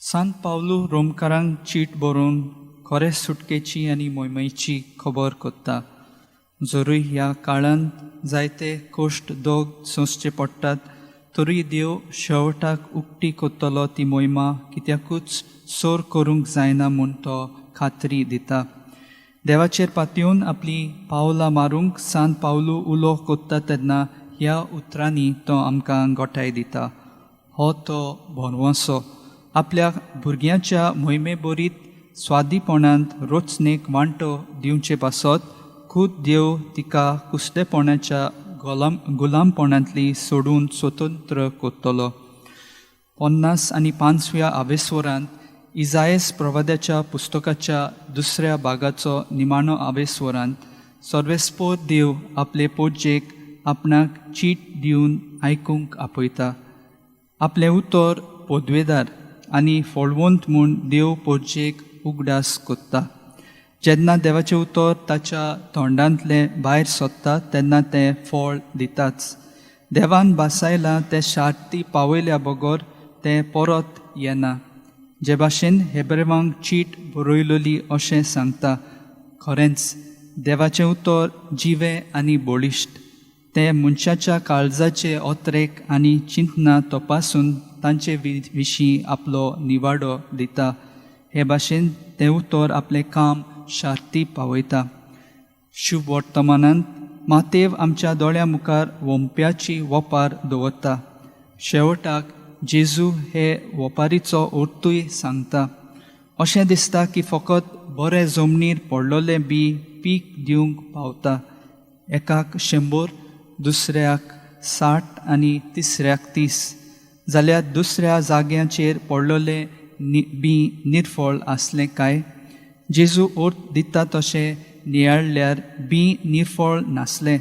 सांत पावलू रोमकारांक चीट बरोवन खरे सुटकेची आनी मोयमयची खबर कोत्ता. जरूय ह्या काळांत जायते कोश्ट दोग सोंसचे पडटात तरूय देव शेवटाक उक्ती कोत्तलो ती मोहिमा कित्याकूच सोर करूंक जायना म्हूण तो खात्री दिता. देवाचेर पातयेवन आपली पावलां मारूंक सांत पावलू उलो कोत्ता तेन्ना ह्या उतरांनी तो आमकां गोठाय दिता. हो तो भरवंसो आपल्या भुरग्यांच्या मोहिमे बरीत स्वादीपणांत रोचणेक वांटो दिवचे पासत खूद देव तिका कुसडेपणाच्या गोलाम गुलामपणांतली सोडून स्वतंत्र कोत्तलो. 50 आनी 5व्या आवेस्वरांत इजायस प्रवाद्याच्या पुस्तकाच्या दुसऱ्या भागाचो निमाणो आवेस्वरांत सर्वेस्पोर देव आपले पोजेक आपणाक चीट दिवन आयकूंक आपयता. आपलें उतर पदवेदार आनी फळवंत म्हूण देव पोजेक उगडास कोत्ता. जेन्ना देवाचें उतर ताच्या तोंडांतलें भायर सोदता तेन्ना तें फळ दिताच. देवान भासायलां तें शार्ती पावयल्या बगर तें परत येना. जे भाशेन हेब्रेवांक चीट बरयलोली अशें सांगता. खरेंच देवाचें उतर जिवें आनी बळिश्ट. तें मनशाच्या काळजाचे ओतरेक आनी चिंतना तपासून तांचे विशीं आपलो निवाडो दिता. हे भाशेन तें उतर आपलें काम शार्ती पावयता. शुभ वर्तमानांत मातेव आमच्या दोळ्या मुखार वोंप्याची वोपार दवरता. शेवटाक जेजू हे वोपारीचो अर्थूय सांगता. अशें दिसता की फकत बरें जमनीर पडलोलें बी पीक दिवंक पावता. एकाक 100, दुसऱ्याक 60 आनी तिसऱ्याक 30, जाल्यार दुसऱ्या जाग्यांचेर पडलोलें बी निर्फळ आसलें काय? जेजू अर्थ दिता तशें नियाळल्यार बी निर्फळ नासलें,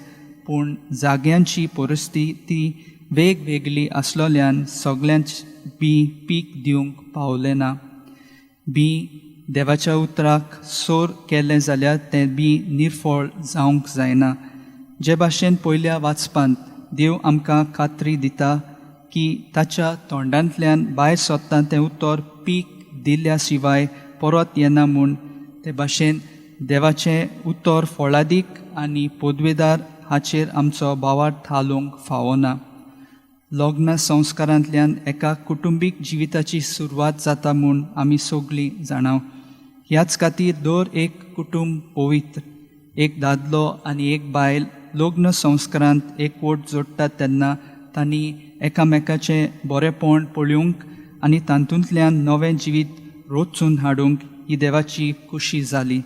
पूण जाग्यांची परिस्थिती वेगवेगळी आसलोल्यान सगल्यांच बी पीक दिवंक पावलें ना. बी देवाच्या उतराक सोर केलें जाल्यार तें बी निर्फळ जावंक जायना. जे भाशेन पयल्या वाचपांत देव आमकां खात्री दिता की ताच्या तोंडांतल्यान भायर सोदता तें उतर पीक दिल्या शिवाय परत येना म्हूण, ते भाशेन देवाचें उतर फळादीक आनी पदवेदार हाचेर आमचो भावार्थ हालोवंक फावना. लग्न संस्कारांतल्यान एका कुटुंबीक जिविताची सुरवात जाता म्हूण आमी सगळीं जाणाव. ह्याच खातीर दर एक कुटुंब पवित्र. एक दादलो आनी एक बायल लग्न संस्कारांत एकवट जोडटात तेन्ना तांणी एकामेकाचें बरेंपण पळोवंक आनी तातूंतल्यान नवें जिवीत रोचून हाडूंक ही देवाची खुशी जाली.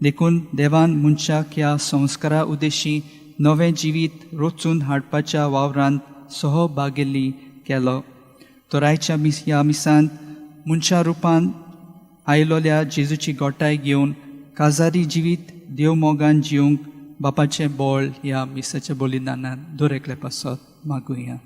देखून देवान मनशाक ह्या संस्कारा उद्देशी नवें जिवीत रोचून हाडपाच्या वावरांत सहभागिल्ली केलो. तर आयच्या मिस ह्या मिसांत मनशा रुपान आयलोल्या जेजूची गोठाय घेवन काजारी जिवीत देवमोगान जिवंक बापाचें बळ ह्या मिसाच्या बलिदानान दर एकले पासत मागुया.